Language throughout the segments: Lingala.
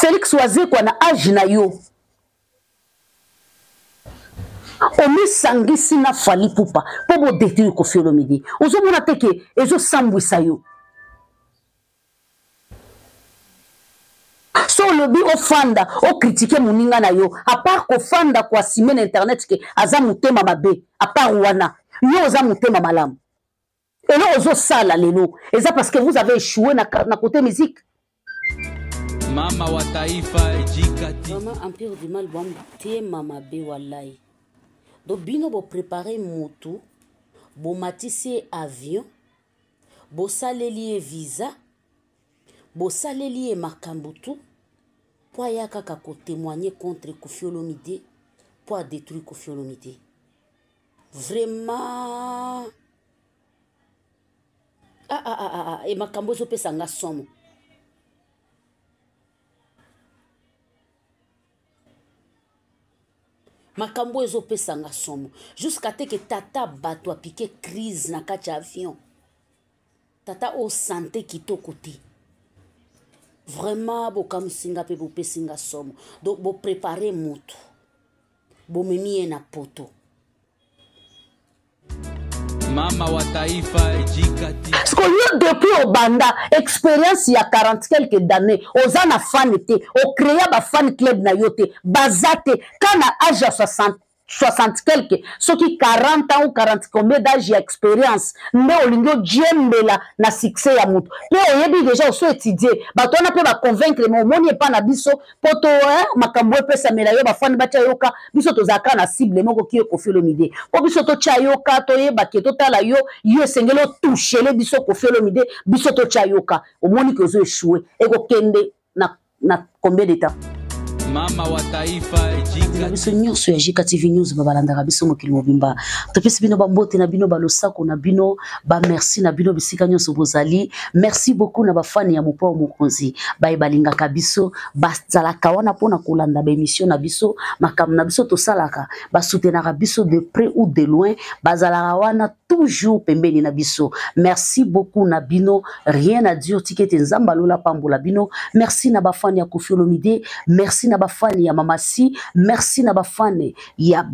Félix Wazekwa na age na yo omisangisi na Fally Ipupa mpo bodétruire Koffi Olomide, ozomona te ke ezosambwisa yo. So olobi ofanda okritike moninga na yo, apart kofanda koasime na internet ke aza motema mabe, apart wana yo oza motema malamu. Eloko ozosala lelo eza parce que vous avez échoué na côté musique. Mama wa taifa ejikati. Vraiment empire du mal bamutema mabe wallahi. Donc bino bo préparer mutu, bomatisi ye avion, bosaleli ye visa, bosaleli ye makambo tu po aya kaka ko témoigner contre Koffi Olomide, po a détruire Koffi Olomide. Vraiment ah, ah, ah, ah, ah. E makambo ezopesa nga somo. Makambo ezopesa nga somo jusqu'à te ke tata bato apike crise na kati ya avion. Tata o sante kitoko te. Vraiment bokamwisi nga mpe bopesi nga somo. Donc boprepare motu, bomemi ye na poto. Mama wa taifa ejikati. Siko yo depuis obanda experience ya 40 quelques d'années oza na fan te, ocréa ba fan club na yo te, baza te ka na age ya 60 quelque, soki 40 ans ou 40 combien d'âge ya experience nde olingi ojembela na succès ya moto, mpe oyebi déjà oso étudier bato wana mpe baconvaincre, mais omoni epa na biso po to makambo epesamela yo bafani batya yoka biso tozalaka na cible moko ki Koffi Olomide, po biso totya yoka toyeba ke totala yo, yo esengeli otouchele biso Koffi Olomide, biso totya yoka, omoni ke ozo échouer, ekokende na combien de temps? Mama wa taifa ejika. Biso nyonso ya JK TV News babalandaka biso mokili mobimba. Topesi bino bambote na bino, balosako na bino, ba merci na bino bisika nyonso bozali. Merci beaucoup na bafani ya Mopao Mokonzi. Baye balingaka biso, bazalaka wana mpona kolanda ba émission na biso, makambo na biso tosalaka, basoutenaka biso de près ou de loin, bazalaka wana toujours pembeni na biso. Merci beaucoup na bino, rien à dire, tikete Nzamba lola pambola bino. Merci na bafani ya Koffi Olomide, merci na bafani ya Mama Si, merci na bafani ya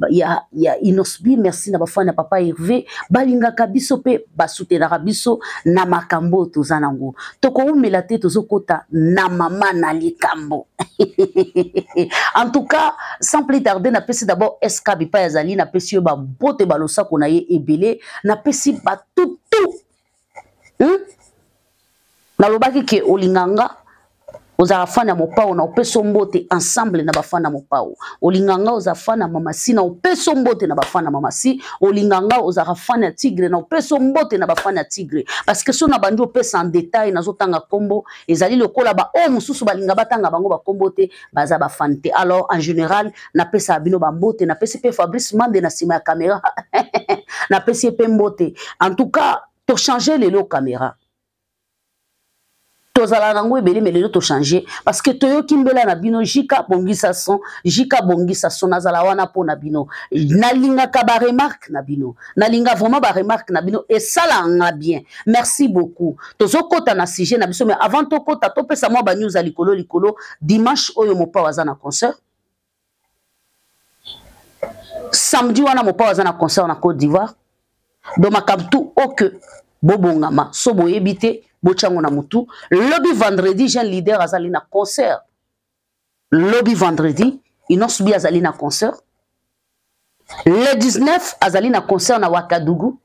Innoss'B, merci na bafani ya Papa Hervé, balingaka biso pe basoutenaka biso na makambo toza nango. Tokoumela te, tozokota na mama na likambo. En tout cas, sans plus tarder, na pesi d'abord SK Bipa Yazali, na pesi yo ba bote ba losako na ye ebele, na pesi ba tout tout. Nalobaki ke olinganga ozala fan ya Mopao na opeso mbote ensemble na ba fan ya Mopao. Olinganga oza fan ya Mama Si na opeso mbote na ba fan ya Mama Si. Olinganga ozala fan ya Tigre na opeso mbote na ba fan ya Tigre. Parce que so na bandi opesa en détail nazotanga kombo ezali lokola ba oyo mosusu balinga batanga bango ba kombo te baza ba fan te. Alors en général napesa bino ba mbote, napesi pe Fabrice Mande na sima ya caméra. Napesi pe mbote. En tout cas, to changer lelo caméra. Tozala nango ebele mais lelo to changer parce que toyoki mbela na bino JK bongisa son, JK bongisa son nazala wana po na bino. Nalingaka ba remarque na bino. Nalinga vraiment ba remarque na bino et ça la nga bien. Merci beaucoup. Tozokota na sujet na biso mais avant tokota topesa mwa ba news ya likolo likolo dimanche oyo Mopao aza na concert. Samedi wana Mopao aza na concert na Côte d'Ivoire. Donc makambo tout oke bobongama so boyebi te botyango na mutu. Lobi vendredi jeune leader azali na concert. Lobi vendredi Innoss'B azali na concert. Le 19 azali na concert na Ouagadougou.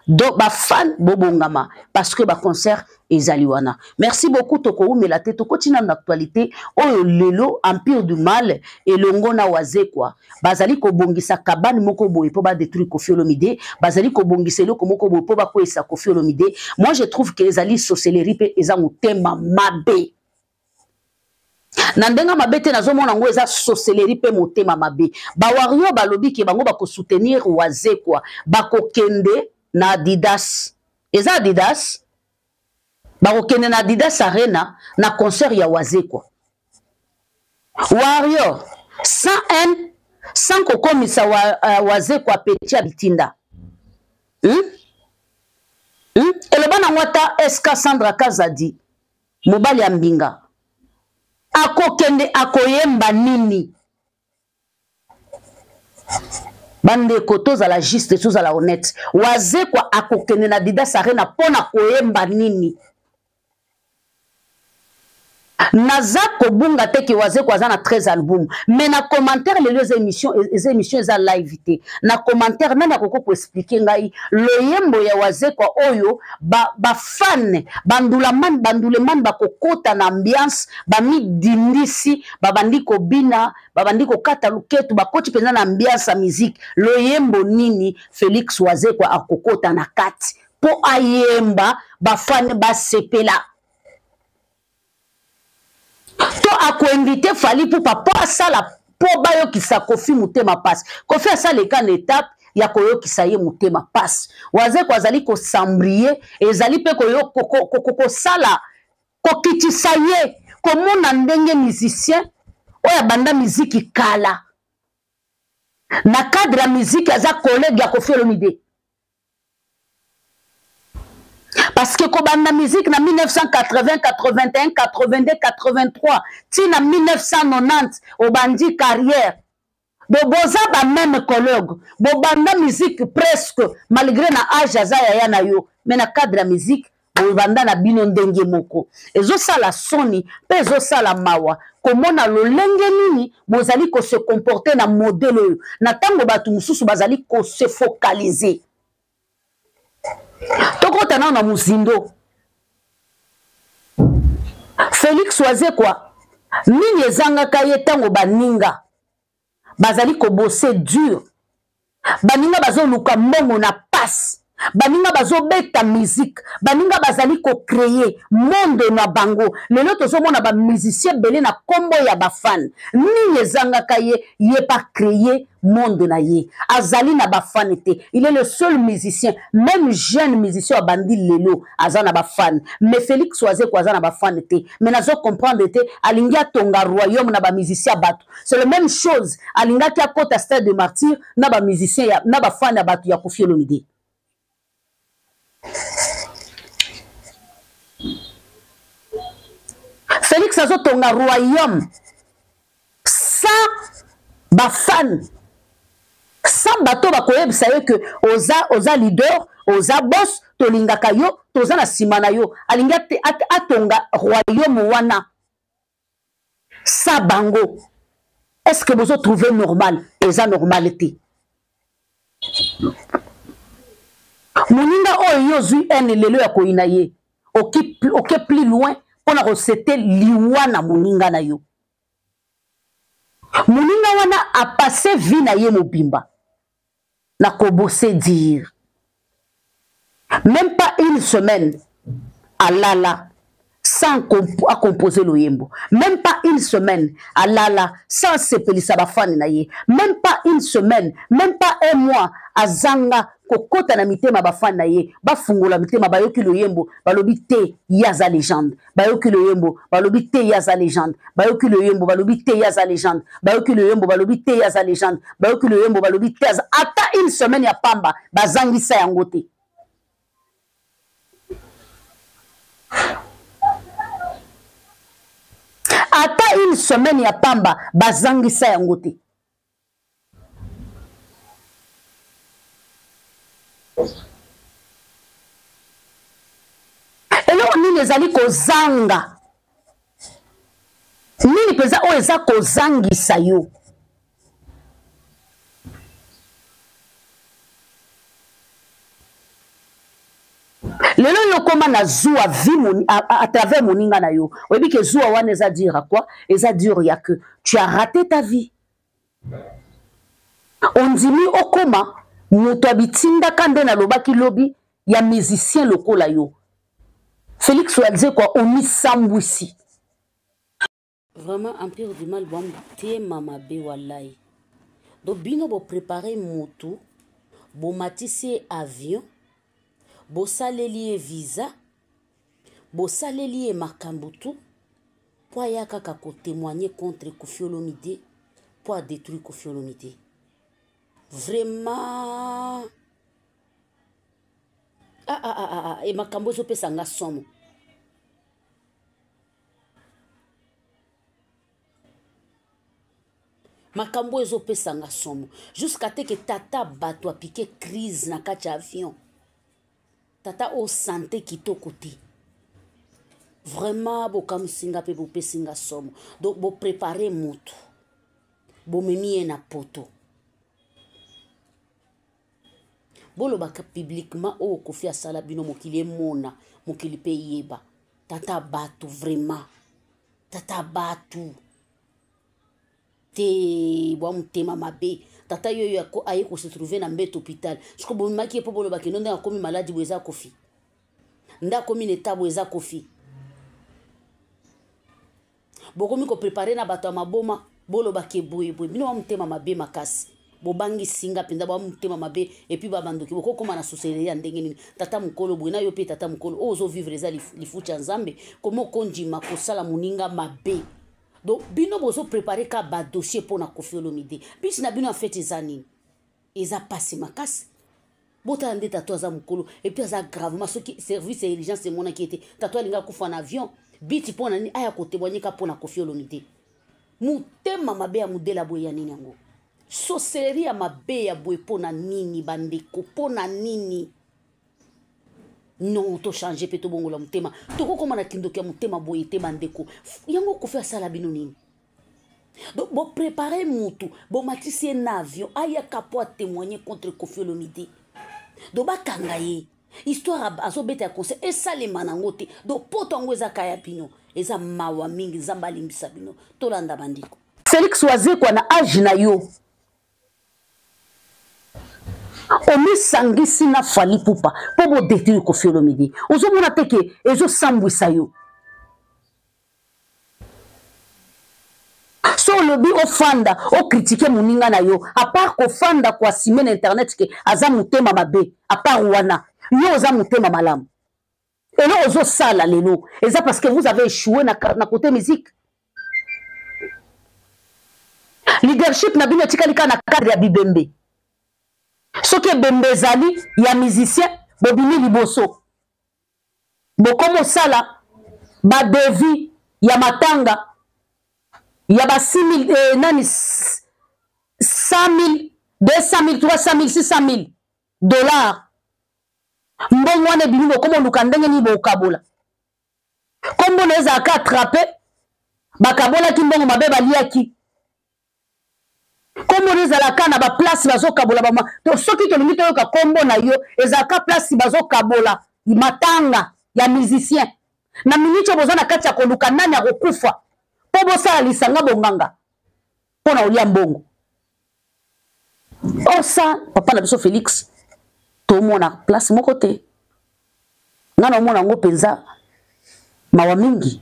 Donc ba fan bobongama parce que ba concert ezali wana. Merci beaucoup tokoumela te tokoti na actualité oyo lelo Empire du Mal elongo na Wazekwa bazali kobongisa cabane moko boye po ba détruire Koffi Olomide, bazali kobongisa eloko moko boye po ba kwesa Koffi Olomide. Moi je trouve que ezali sorcellerie pe eza motema mabe. Na ndenge mabe te nazomona ngo eza sorcellerie pe motema mabe. Ba warrior balobi ke bango bako soutenir Wazekwa, bakokende na Adidas. Eza Adidas? Bakokende na Adidas Arena na concert ya Wazekwa. Warrior sans haine, sans kokomisa Wazekwa petit ya bitinda. Eloba nango ata SK Sandra Kazadi, mobali ya mbinga. Akokende akoyemba nini? Bandeko, tozala juste, tozala honnête. Wazekwa akokende na Adidas Arena mpo na koyemba nini? Naza kobunga te ke Wazekwa aza na 13 album, mais na commentaire lelo eza émission, eza émission, eza live te. Na commentaire, nani akoki koexpliquer ngai loyembo ya Wazekwa oyo bafan ba bandulamani bandulemani bakokota na ambiance, bamidindisi, babandi kobina, babandi kokata luketu, bakoti mpenza na ambiance ya musique? Loyembo nini Félix Wazekwa akokota na kati mpo ayemba, bafan basepela? To akoinvite Fally Ipupa mpo asala, mpo bayokisa Koffi motema pasi? Koffi asala eka na etape ya koyokisa ye motema pasi. Wazekwa azali kosambrie, ezali mpe kosala kokitisa ye, komona ndenge musicien oyo abanda miziki kala na cadre ya miziki aza collègue ya Koffi Olomide, parce que kobanda musique na 1980, 81, 82, 83 ti na 1990 obandi carrière, donc boza ba même collègue, bobanda musique presque, malgré na âge aza yaya na yo, mais na cadre ya musique bobanda na bino ndenge moko. Ezosala soni mpe ezosala mawa komona lolenge nini bozali kose comporter na modèle oyo na ntango bato mosusu bazali kose focaliser. Tokota nano na mozindo. Félix Wazekwa, nini ezangaka ye ntango baninga bazali kobose dur, baninga bazoluka mbongo na passe, baninga bazobeta musique, baninga bazali kocréer monde na bango? Lelo tozomona bamusicien ebele na nkombo ya bafan. Nini ezangaka ye, ye pa créer monde na ye? Azali na bafan te. Il est le seul musicien, même jeune musicien abandi lelo aza na bafan, mais Félix Wazekwa aza na bafan te. Mais nazo comprendre te, alingi atonga royaume na bamusicien ya bato. C'est la même chose, alingaki akota stade de martyr na bamusicien ya, na bafan ya bato ya Koffi Olomide. Félix azotonga royaume sans bafan, sans bato bakoyebisa ye ke oza, oza leader, oza boss, tolingaka yo, toza na nsima na yo. Alingi atonga royaume wana sa bango. Est-ce que bozo trouver normal? Eza normal te. Moninga oyo yo ozwi haine lelo ya koyina ye, oke plus loin mpona kosete liwa na moninga na yo. Moninga wana apasse vie na ye mobimba na kobose dire, même pas une semaine alala sans acomposer loyembo, même pas une semaine alala sans sepelisa bafani na ye, même pas une semaine, même pas un mois azanga kokota na mitema bafani na ye, bafungola mitema, bayoki loyembo, balobi te ye aza légende, bayoki loyembo, balobi te ye aza légende, bayoki loyembo, balobi te ye aza légende, bayoki loyembo, balobi te ye aza légende, bayoki loyembo, balobi te aza. Ata une semaine ya pamba bazangisa yango te. Ata une semaine ya pamba bazangisa yango te. Eloko nini ezali kozanga? Nini mpenza oyo eza kozangisa yo? Lelo yo okóma na zuwa vie moni, à travers moninga na yo. Oyebi ke zuwa wana eza dire à quoi? Eza dire ya que tu as raté ta vie. Ondimi okóma moto ya bitindaka nde nalobaki lobi ya musicien lokola yo Félix Wazekwa, omisambwisi. Vraiment, empire du mal, bamotema mabe wallahi. Donc bino boprépare motu, bomatisi ye avion, bosaleli ye visa, bosaleli ye makambo tu mpo aya kaka kotémoigne contre Koffi Olomide, mpo adétruire Koffi Olomide. Vraiment, ah, ah, ah, ah, e makambo ezopesa nga somo. Makambo oyo ezopesa nga somo. Jusqu'à te que tata bato apike crise na kati ya avion. Tata oyo sante kitoko te. Vraiment bokamwisi nga mpe bopesi nga somo. Donc boprepare moto. Bomemi ye na poto. Bolobaka publiquement oyo Koffi asala bino mokili emona, mokili mpe eyeba. Tata bato vraiment. Tata bato. Te bwa motema mabe. Tata yoyo aye ko se trouver na mbeto hôpital. Siko bomemaki ye mpo bolobaka eno ndenge akomi maladi boye eza Koffi. Nde akomi na eta boye eza Koffi. Bokomi ko préparer na bato ya maboma bolobaka boye boye. Bino ba motema mabe makasi. Bobangisi nga mpenza ba motema mabe et puis ba bandoki bokokoma na sorcellerie ya ndenge nini? Tata mokolo boye na yo mpe tata mokolo oyo ozo vivre eza lifuti ya Nzambe. Komo kondima kosala moninga mabe. Donc bino bozo préparer ka ba dossier pona Koffi Olomide. Bisi na bino en fait eza nini? Eza pasi makasi. Botala nde tato aza mokolo et puis aza gravement soki service ya urgence emonaki ete tato alinga akufa na avion biti pona nini aya ko témoigner ka pona Koffi Olomide. Motema mabe ya modèle ya boye ya nini yango? Sorcellerie ya mabe ya boye pona nini bandeko? Pona nini? Non, to changer pe to bongola motema. Tokokoma na kindoki ya motema boye te bandeko. Yango Koffi asala bino nini? Donc bo préparer mutu, bo matisi ye na avion, ayaka po a témoigner contre Koffi Olomide. Donc bakanga ye. Histoire azobeta ya conseil esalema nango te. Donc poto yango eza kaya bino. Eza mawa mingi, Nzambe alimbisa bino. Tolanda bandeko. Félix Wazekwa na age na yo omisangisi na Fally Ipupa po bo détruire Koffi Olomide. Ozomona te ke ezosambwisa yo. So olobi ofanda okritike moninga na yo, à part kofanda koasime na internet ke aza motema mabe, à part wana yo oza motema malamu. Eloko ozosala lelo eza parce que vous avez échoué na, na côté musique. Leadership na bino etikali kaka na cadre ya bibembe. Soki ebembe ezali ya musicien, bobimi liboso. Bokomi osala ba devis ya matanga ya ba 6000, nani, 100 000, 200 000, 300 000, 600 000 dollars. Mbongo wana ebimi, bokomi oluka ndenge nini bokabola. Kombo na ezalaka attrape, bakabolaki mbongo mabe baliaki. Kombo na ezalaka na ba place bazokabola ba ma-, to soki tolingi toyoka kombo na yo, ezalaka place bazokabola matanga ya musicien. Na minute oyo boza na kati ya koluka nani akokufa po bosala lisanga bonganga mpo na kolia mbongo. Or ça, papa na biso Félix, tomona place moko te. Nga na omona yango mpenza mawa mingi.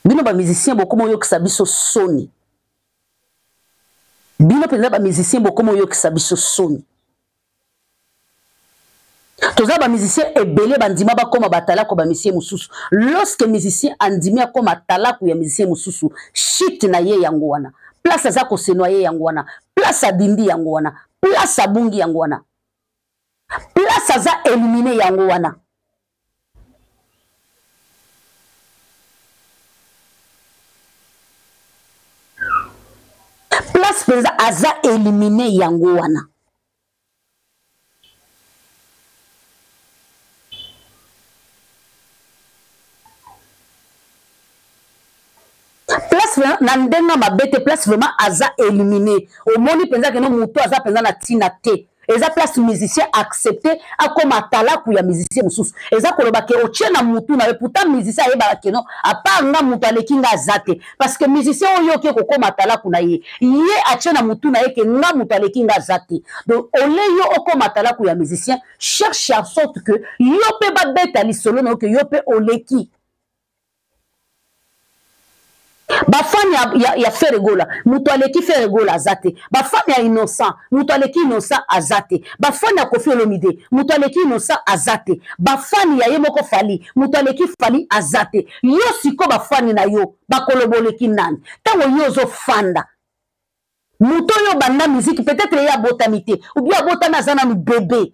Bino ba musicien bokoma oyokisa biso soni. Bino mpenza ba musicien bokoma oyokisa biso soni. Toza ba musicien ebele bandima bakoma batalako ba musicien mosusu. Lorsque musicien andimi akoma talaku ya musicien mosusu, shit na ye yango wana. Place aza ko se noyer yango wana. Place adindi yango wana. Place abungi yango wana. Place aza éliminé yango wana. Place mpenza aza éliminé yango wana. Place vraiment, na ndenge mabe te, place vraiment aza éliminé. Omoni mpenza keno moto aza mpenza na tina te. Eza place musicien accepté akoma talaku ya musicien mosusu. Eza koloba ke otie na mutu na ye, pourtant musicien ayebaka ke non, à part nga moto aleki nga aza te. Parce que musicien oyo oke kokoma talaku na ye, ye atie na mutu na ye ke nga moto aleki nga aza te. Donc ole yo okoma talaku ya musicien, cherche en sorte que yo pe babeta lisolo na yo ke yo pe oleki. Ba fan ya Ferre Gola, moto aleki Ferre Gola aza te. Ba fan ya Innocent, moto aleki Innocent aza te. Ba fan ya Koffi Olomide, moto aleki Innocent aza te. Ba fan ya ye moko Fally, moto aleki Fally aza te. Yo siko ba fan na yo, bakoloba oleki nani? Tango yo ozofanda, moto oyo banda musique, peut-être ye abotami te, ou bien abotami aza nanu bébé.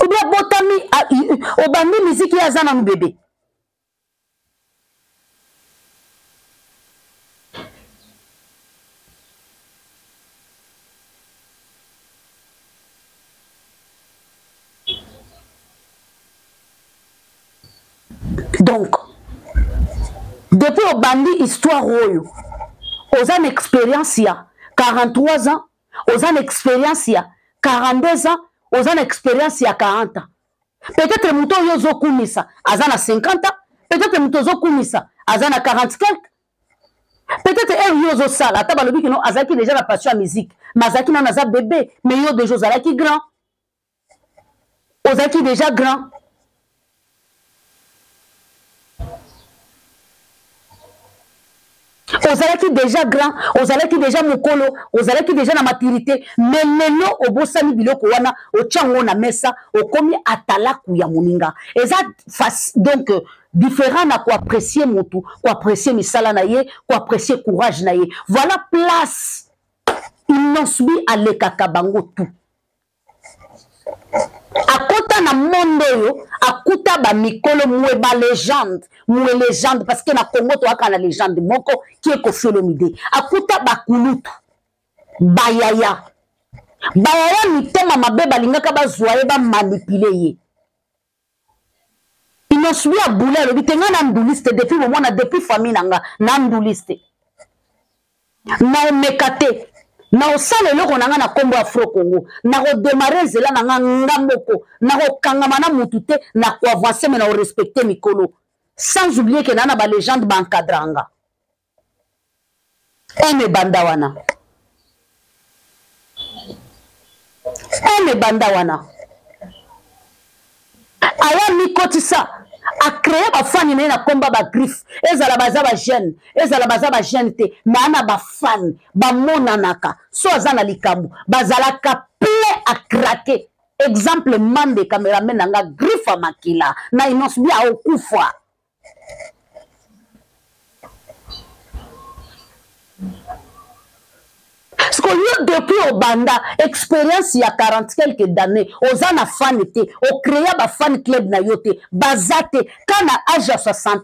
Obi abotami, obandi miziki ye aza nanu bebe. Donc depuis obandi histoire oyo oza na expérience ya 43 ans, oza na expérience ya 42 ans, oza na expérience ya 40 ans. Peut-être moto oyo ozokumisa aza na 50 ans, peut-être moto ozokumisa aza na 40 quelque, peut-être heure yo ozosala ata balobi kino azalaki déjà na passion ya musique, mais azalaki nano aza bébé, mais yo déjà ozalaki grand, ozalaki déjà grand. Ozalaki déjà grand, ozalaki déjà mokolo, ozalaki déjà na maturité, mais lelo obosani biloko wana, otia yango na mesa, okomi atalaku ya moninga. Eza donc différent na koapprécier motu, koapprécier misala na ye, koapprécier courage na ye. Voilà place Innoss'B alekaka bango tout. Akota na monde oyo akuta ba mikolo mwe ba légende, mwe légende, parce que na Congo toaka na légende moko qui est Koffi Olomide. Akuta ba kulutu, ba yaya, ba yaya mitema mabe balingaka bazwa ye ba manipuler ye. Innoss'B aboule alobi te nga na nduliste depuis bomwana, depuis famille na nga na nduliste, na omeka te, na osala eloko na nga na kombo ya Afro Congo, na kodemare nzela na nga nga moko, na kokangama na mutu te, na koavancer mais na korespecte mikolo, sans oublier que na na ba légende ba encadrant nga. Ene banda wana, ene banda wana aya mikotisa acréer bafani na ye na komba ba griffe, ezala baza ba jeune, ezala baza ba jeune te, mais ana bafani bamonanaka so aza na likambo bazalaka plein à craquer. Exemple Mande cameraman na nga griffe ya makila na Innoss'B aokufa. Sikoyo yo depuis obanda expérience ya 40 quelques d'années, oza na fan te, ocréa ba fan club na yo te, baza te, ka na âge ya 60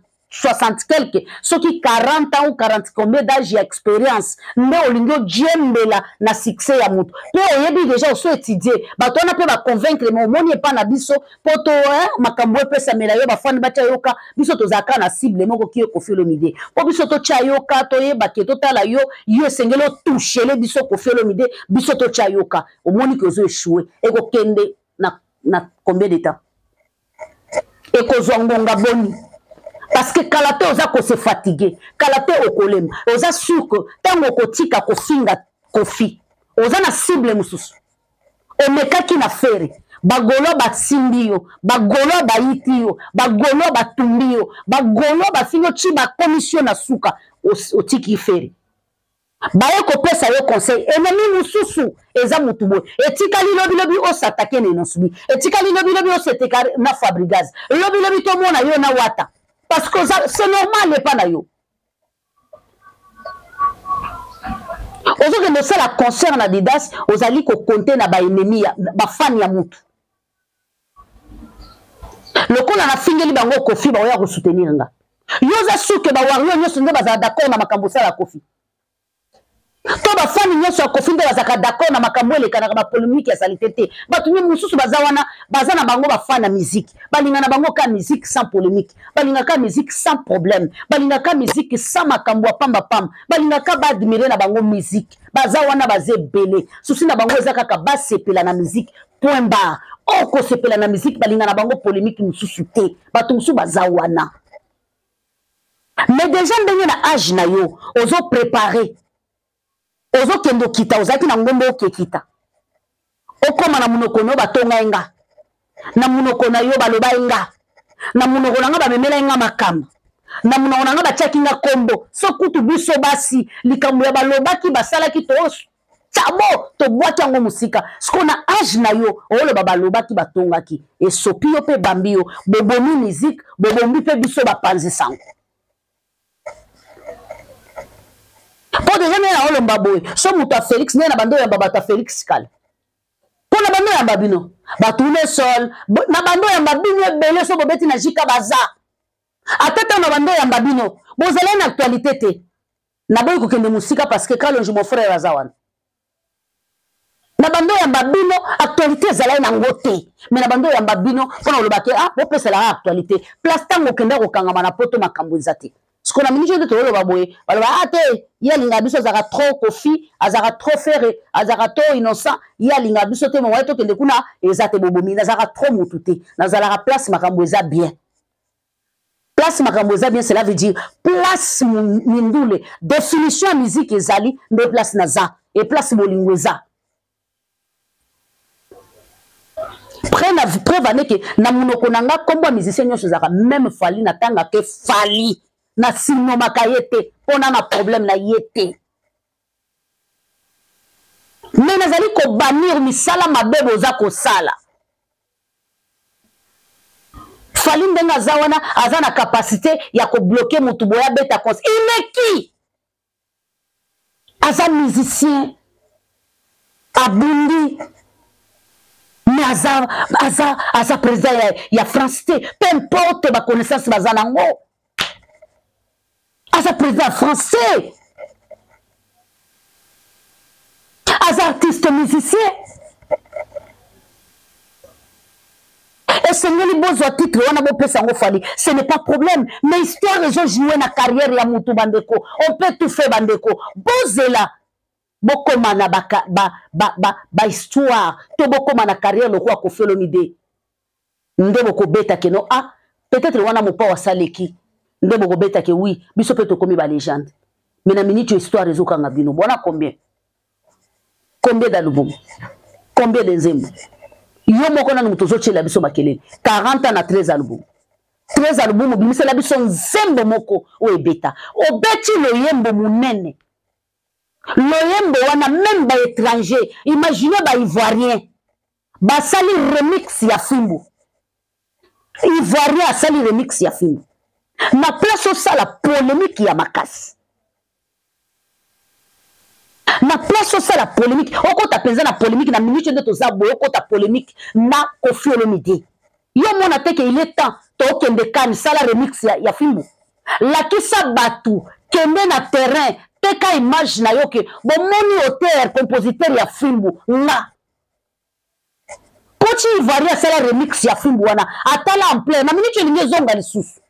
quelque, soki 40 ans ou 40 combien d'âge ya expérience nde olingi ojembela na succès ya moto, pe oyebi déjà oso étudier bato wana pe ba convaincre, mais omoni epa na biso po to, hein, makambo epesamela yo bafani batia yoka, biso tozalaka na cible moko ki Koffi Olomide, po biso totia yoka, toyeba ke totala yo, yo esengeli otouchele biso Koffi Olomide, biso totia yoka, omoni ke ozo échouer, ekokende na combien de temps, ekozwa ngonga boni, parce que kala te oza ko se fatiguer, kala te okolema, oza sûr que ntango okotika kofinga Koffi, oza na cible mosusu. Omekaki na Ferre, bagolois basimbi yo, bagolois bayiti yo, bagolois batumbi yo, bagolois bafingi yo ti bakomisi yo na suka, otiki Ferre. Baye kopesa yo conseil, ennemi mosusu eza mutu boye, etikali lobi lobi osatake na Innoss'B, etikali lobi lobi oseteka na Fabregas, lobi lobi tomona yo na Wata, parce que c'est normal epa na yo. Ozokende osala concert na Didas, ozali kokonte na ba ennemi ya ba fan ya mutu. Lokola nafingeli bango Koffi, baoya kosoutenir nga. Yo oza sûr que ba warrior nyonso nde bazala d'accord na makambo osala Koffi? To ba fan nyonso ya Koffi nde bazalaka d'accord na makambo elekanaka ba polémique ya salite te. Bato nyonso mosusu baza wana, baza na bango ba fan ya musique. Balinga na bango ka musique sans polémique. Balinga ka musique sans problème. Balinga ka musique sans makambo ya pamba pamba. Balinga ka ba admirer na bango musique. Baza wana baza ebele. Souci na bango eza kaka basepela na musique. Point barre. Or kosepela na musique, balinga na bango polémique mosusu te. Bato mosusu baza wana. Mais déjà ndenge na âge na yo, ozo préparer. Ozo kende okita, ozalaki na ngomba okekita. Okoma na munoko na yo batonga ye nga. Na munoko na yo baloba ye nga. Na munoko na nga bamemela ye nga makambo. Na munoko na nga batiaki nga kombo. So kutu biso basi, likambo ya balobaki basalaki to tabo tobwaki yango mosika. Siko na âge na yo, oloba balobaki batongaki. Esopi yo pe bambi yo. Bobomi musique, bobombi pe biso bapanzi sango. Po deja nde na olomba boye, so moto ya Félix, nde na bando ya bato ya Félix kala. Mpo na bando yamba bino batourne sol na bando yamba bino ebele so bobeti na jika baza ata ntango na bando yamba bino bozalai na actualité te. Naboyi kokende mosika parce que Kalonji mon frère aza wana. Na bando yamba bino actualité ezalai nango te, mais na bando yamba bino mpona koloba ke ah bopeselaka actualité place ntango okenda kokangama na poto makambo eza te. Sikoyo na miniti oyo nde toloba boye, baloba ah te, ye alingaka biso, azalaka trop Koffi, azalaka trop Ferre, azalaka trop Innocent, ye alingaka biso te, moye tokende kuna eza te. Bobomi, nazalaka trop mutu te, nazalaka place makambo eza bien. Place makambo eza bien, cela veut dire place mindule, définition ya musique ezali nde place naza, et place bolingo eza. Preuve aneke na monoko na nga kombo ya musicien nyonso ezalaka même Fally, natanga ke Fally nasinomaka ye te mpona na problème na ye te, mais nazali kobanir misala mabe boza kosala. Fally ndenge aza wana aza na capacité ya kobloke motu boye abeta concert, il est qui? Aza musicien abundi, mais aza, aza, aza président ya, ya France te, peu importe ba connaissance baza nango, aza président français, aza artiste musicien. Esengeli bozwa titre wana bopesa yango Fally, ce n'est pas problème, mais histoire ezojoue na carrière ya mutu. Bandeko, on peut tout faire. Bandeko, bozela bokoma na ba, ba, ba, ba, ba histoire to bokoma na carrière lokola Koffi Olomide nde bokobeta ke no ah peut-être wana mopao asaleki nde bokobeta ke oui biso mpe tokomi ba légende. Mais na minute histoire ezokanga bino bona combien, combien d'album, combien de nzembo? Yo moko nanu moto ozotiela biso makelele 40 ans na 13 album, 13 album obimisela biso nzembo moko oyo ebeta, obeti loyembo monene, loyembo wana même ba étranger, imagine ba ivoirien basali remix ya fimbu, ivoirien asali remix ya fimbu na place osala polémique ya makasi, na place osala polémique okota mpenza na polémique na minute nde toza boye, okota polémique na Koffi Olomide. Yo mona te ke il est temps tokende kani sala remix ya, ya fimbu, lakisa bato, kende na terrain, teka image na yo ke bomoni auteur compositeur ya fimbu nga Koti Ivoirien asala remix ya fimbu wana atala ampleur na minute elingi ezonga lisusu,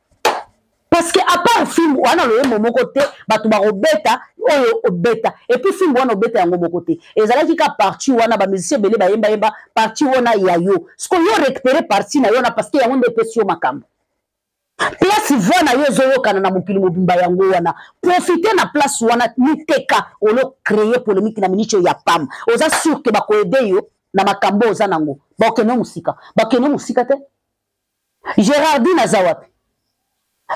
parce que à part fimbu wana loyembo moko te bato bakobeta oyo obeta, et puis fimbu wana obeta yango moko te, ezalaki ka partie wana ba musicien ebele bayembayemba partie wana ya yo. Sikoyo yo récupérer partie na yo wana parce que yango nde epesi yo makambo, place voix na yo ezoyokana na mokili mobimba, yango wana profite na place wana miteka olo créer polémique na minute ya pam. Oza sûr ke bakoede yo na makambo oza nango, bakende mosika, bakende mosika te. Gérardine aza wapi?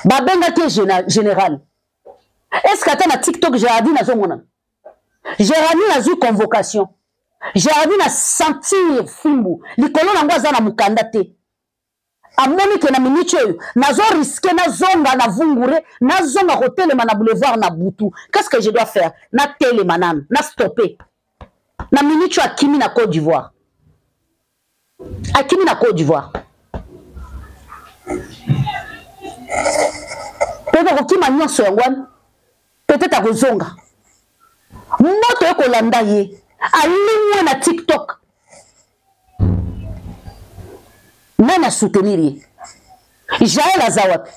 Babengaki ye général, est-ce que ata na TikTok Gérardine azomonana? Gérardine azwi convocation, Gérardine asentir fimbu likolo nango, aza na mokanda te, amoni ke na miniti oyo nazo riske nazonga na vungure, nazonga kotelema na boulevard na butu, qu'est-ce que je dois faire? Natelema nanu, na stoppe na miniti oyo. Akimi na Côte d'Ivoire, akimi na Côte d'Ivoire, peut-être akokima nyonso yango wana, peut-être akozonga moto ekolanda ye, alimwe na TikTok. Nani asoutenir ye? Jael aza wapi?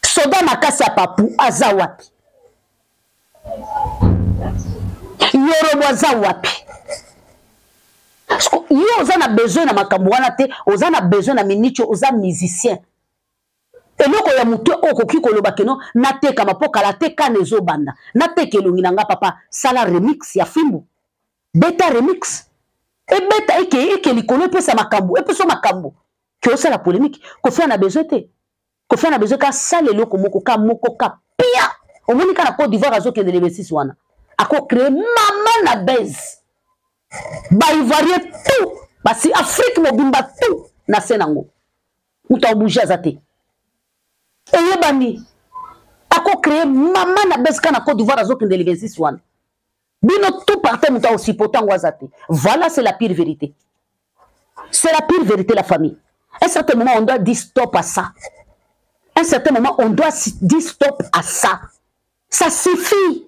Soda makasi ya papu aza wapi? Yorobo aza wapi? Yo oza na besoin na makambo wana te, oza na besoin na miniti, oza musicien. Eloko ya motu oyo okoki koloba keno natekama mpo kala te kana ezobanda, nateka elongi na nga. Papa, sala remix ya fimbu, beta remix ebeta eke eke likolo, epesa makambo, epesa makambo ke osala polémique. Kofia na besoin te, Kofia na besoin ka sala eloko moko ka moko ka pia. Omoni ka na Côte d'Ivoire azokende le 26 wana akocree mama na base baivoirien tout basi Afrique mobimba tout na se nango, moto abouge aza te, eyebani akocree mama na base ka na Côte d'Ivoire azokende le 26 wana. Bino tout par terre moto aosupporte yango aza te. Voilà, c'est la pire vérité. C'est la pire vérité, la famille. Un certain moment, on doit dire stop à ça. Un certain moment, on doit dire stop à ça. Ça suffit.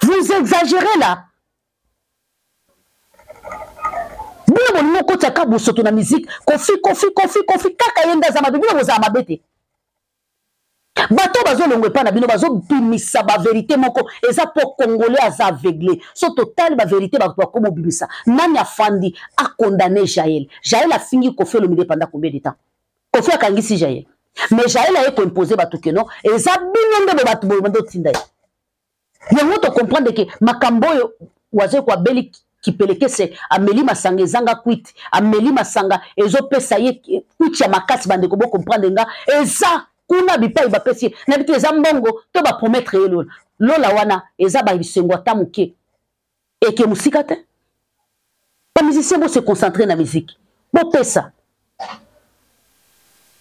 Vous exagérez là. Bino bolingi okotiaka bosoto na musique. Kofi, Kofi, Kofi, Kofi, kaka ye nde aza mabe. Bino bozala mabe te. Bato bazolongwa epai na bino, bazobimisa baverité moko eza mpo congolais aza aveugle. So totali baverité bato bakoma obimisa. Nani afandi akondane Jael? Jael afingi Kofi Olomide pendant combien de temps? Kofi akangisi Jael, mais Jael aye koimpose bato keno eza bino nde bo bato boye bando otinda ye. Yango tocomprendre ke makambo oyo Wazeko abeli kipelekese, ameli masanga ezanga kwiti, ameli masanga ezopesa ye kwiti ya makasi. Bandeko, bocomprendre nga, eza kuna bipai bapesi ye nayebi te, eza mbongo to bapromettre ye lola. Lola wana eza babisengo ata moke eke mosika te. Bamusicien, bose concentre na musique, bopesa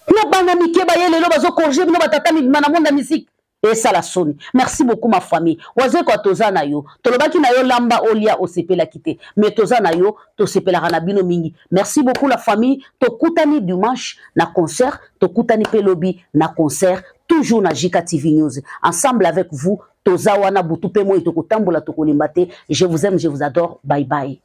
na bana mike baye lelo bazokorge bino batata mibima na monde ya musique, esala soni. Merci beaucoup, ma famille. Wazekwa, toza na yo. Tolobaki na yo lamba olia, osepelaki te, mais toza na yo, tosepelaka na bino mingi. Merci beaucoup, la famille. Tokutani dimanche na concert, tokutani mpe lobi na concert, toujours na JK TV News, ensemble avec vous. Toza wana butu mpe moi, tokotambola, tokolemba te. Je vous aime, je vous adore. Bye bye.